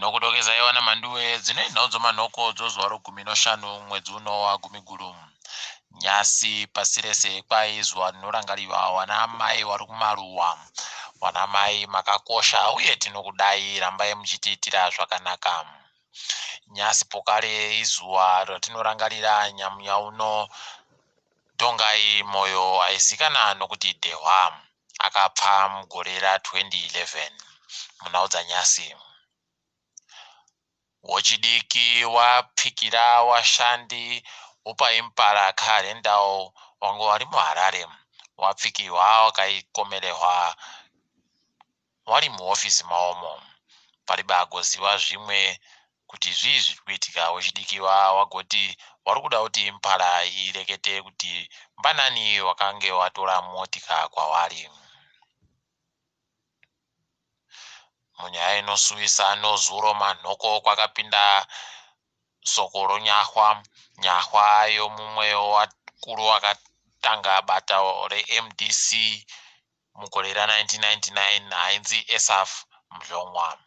Nokudokeza iwana manduwe dzine nhau dzomanhoko dzozuva rogumi noshanu mwedzi uno wagumiguru. Nyasi pasi rese kwai zuva rinorangarirwa wana amai wari kumaruwa. Wana mai makakosha uye tinokudai, rambai muchitiitira zvakanaka. Nyasi pokare izuva ratinorangarira nyamunya uno Tongai Moyo aizikanwa nokuti Dhehwa akapfa mugore ra2011 munhau dzanyasi. Wechidiki wapfikira washandi wopaImpala Car Rental wange wari muHarare wapfikirwa wakaikomerehwa wari muhofisi mawomo. Paribe agoziva zvimwe kuti zvii zviri kuitika. Wechidiki wagoti wari kuda kuti Impala irekete kuti mbanani wakange watora motika kwawari. Munyaya inosuwisa nozuro manhoko kwakapinda soko roNyahwa. Nyahwa yomumwe wakuru wakatanga bato reMDC mugore ra1999 ainzi Esaf Mhlongwa.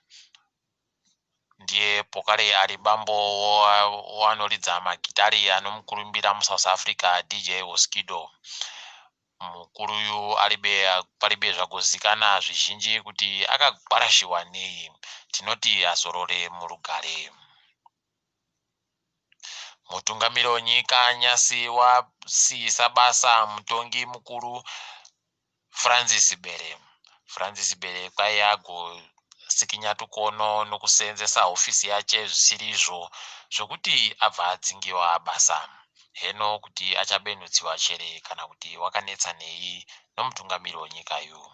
Ndiye pokare ari bambo wanoridza magitari anomukurumbira muSouth Africa DJ Oskido. Mukuru uyu aribe paribe zvakuzikana zvizhinji kuti akagwarashiwa nei. Tinoti azorore murugare. Mutungamiri wenyika nyasi wasiisa basa mutongi mukuru Francis Bere. Francis Bere kwai agosikinya tukono nokuseenzesa hofisi yache zvisiri izvo zvokuti abva adzingiwa basa. Heno kuti achabenhutsiwa chere kana kuti wakanetsa nei nomutungamiri wenyika yu.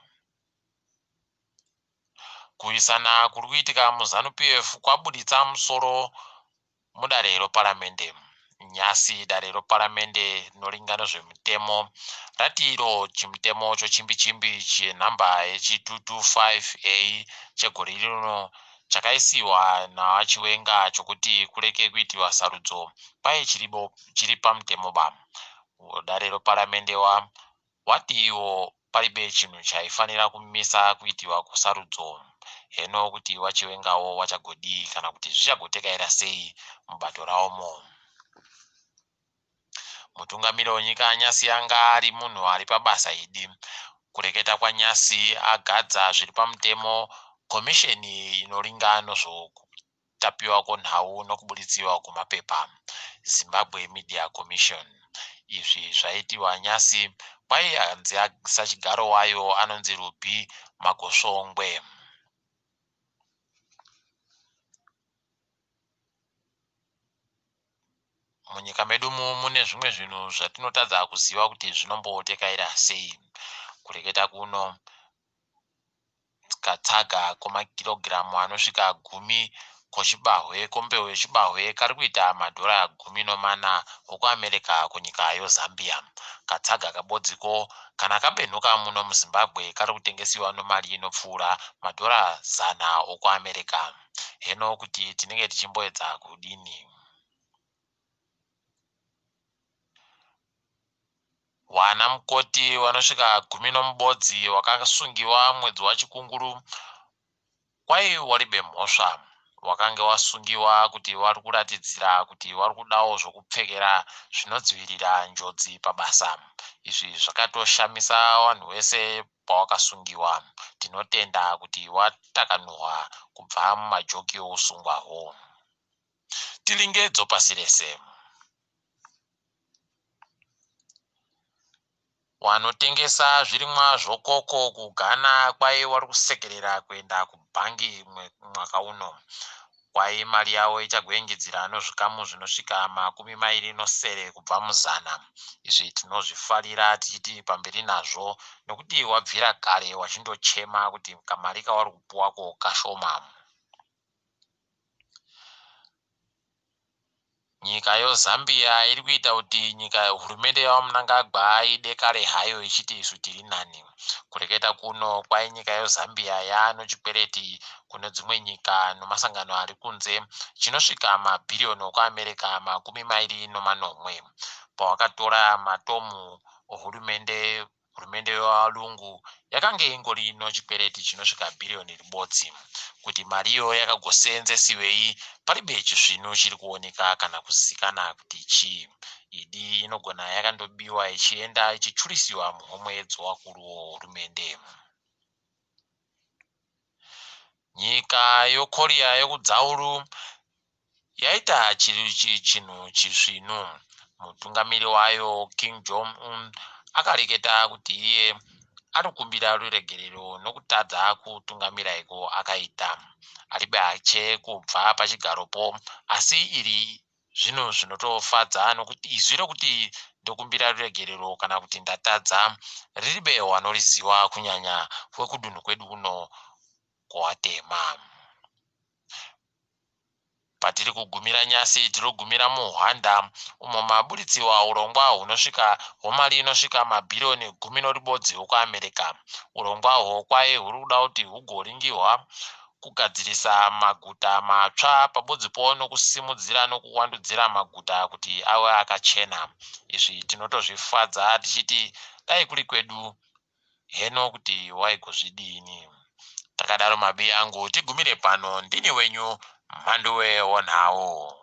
Kurwisana kuri kuitika muZanu PF kwabuditsa musoro mudare roparamende. Nyasi dare roparamende rinoringa nezvemutemo rati iro chimutemo chochimbi chimbi chenhamba yechi 225A chegore rino chakaisiwa naVaChiwenga chokuti kureke kuitiwa sarudzo paye chiri pamutemo ba. Dare roparamende wati iwo paribe chinhu chaifanira kumisa kuitiwa kwesarudzo. Heno kuti vaChiwengawo vachagodii kana kuti zvichagotekaira sei mubato rawomo. Mutungamiri wenyika nyasi anga ari munhu ari pabasa idi. Kureketa kwaNyasi agadza zviri pamutemo komisheni inoringa nezvekutapiwa kwenhau nokuburitsiwa kwemapepa, Zimbabwe Media Commission. Izvi zvaitiwa nyasi kwaianzi sachigaro wayo anonzi Ruby Magosvongwe. Munyika medu mune zvimwe zvinhu zvatinotadza kuziva kuti zvinombotekaira sei. Kureketa kuno katsaga komakirogiramu anosvika 10 kochibahwe kombeu yechibahwe kari kuita madhora 14 okuAmerica kunyika yoZambia. Katsaga kabodziko kana kabenhuka muno muZimbabwe kari kutengesiwa nomari inopfuura madhora 100 okuAmerica. Heno kuti tinenge tichimboedza kudini. Wana mukoti wanosvika 11 wakasungiwa mwedzi waChikunguru kwai waribe mhosva. Wakange wasungiwa kuti wari kuratidzira kuti wari kudawo zvokupfekera zvinodzivirira njodzi pabasa. Izvi zvakatoshamisa vanhu vese pawakasungiwa. Tinotenda kuti watakanuhwa kubva mumajoki ousungwahwo. Tilinge dzopasi rese. Wanotengesa zvirimwa zvokoko kuGhana kwai wari kusekerera kuenda kubhangi mwaka uno. Kwai mari yavo ichagoengedzera nozvikamu zvinosvika 27 kubva muzana. Izvi tinozvifarira tichiti pamberi nazvo nokuti wabvira kare wachindochema kuti kamari kawari kupuwako kashoma. Nyika yoZambia iri kuita kuti nyika hurumende yaVaMnangagwa ide kare hayo ichiti isu tiri nani. Kureketa kuno kwai nyika yoZambia yaano chikwereti kune dzimwe nyika nomasangano ari kunze chinosvika mabhiriyoni okuAmerica 27. Pawakatora matomu ohurumende Hurumende yevalungu yakange ingori nochikwereti chinosvika bhiriyoni ribodzi. Kuti mari iyoyo yakagoseenzesiwei paribe chisvinu chiri kuoneka kana kuzikana kuti chii. Idi inogona yakandobiwa ichienda ichichurisiwa muhomwe dzowakuru wohurumende. Nyika yoKorea yokudzauru yaita chinhu chisvinu. Mutungamiri wayo Kim Jong Un akareketa kuti iye anokumbira ruregerero nokutadza kutungamira iko akaita. Aribe hache kubva pachigaropo asi iri zvinhu zvinotofadza nokuti izwi rokuti ndokumbira ruregerero kana kuti ndatadza riribe wanoriziva kunyanya wekudunhu kwedu kuno kuwatema. Patiri kugumira nyasi tirogumira muHwanda umo maburitsiwa urongwa hunosvika hwemari inosvika mabhiriyoni gumi noribodzi okuAmerica. Urongwa uhwo kwai huri kuda kuti hugoringihwa kugadzirisa maguta matsva pabodzipo nokusimudzira nokuwandudzira maguta kuti ave akachena. Izvi tinotozvifadza tichiti dai kuri kwedu heno kuti waigozvidini. Takadaro mabiyangu tigumire pano ndini wenyu Mhanduwe wonhau.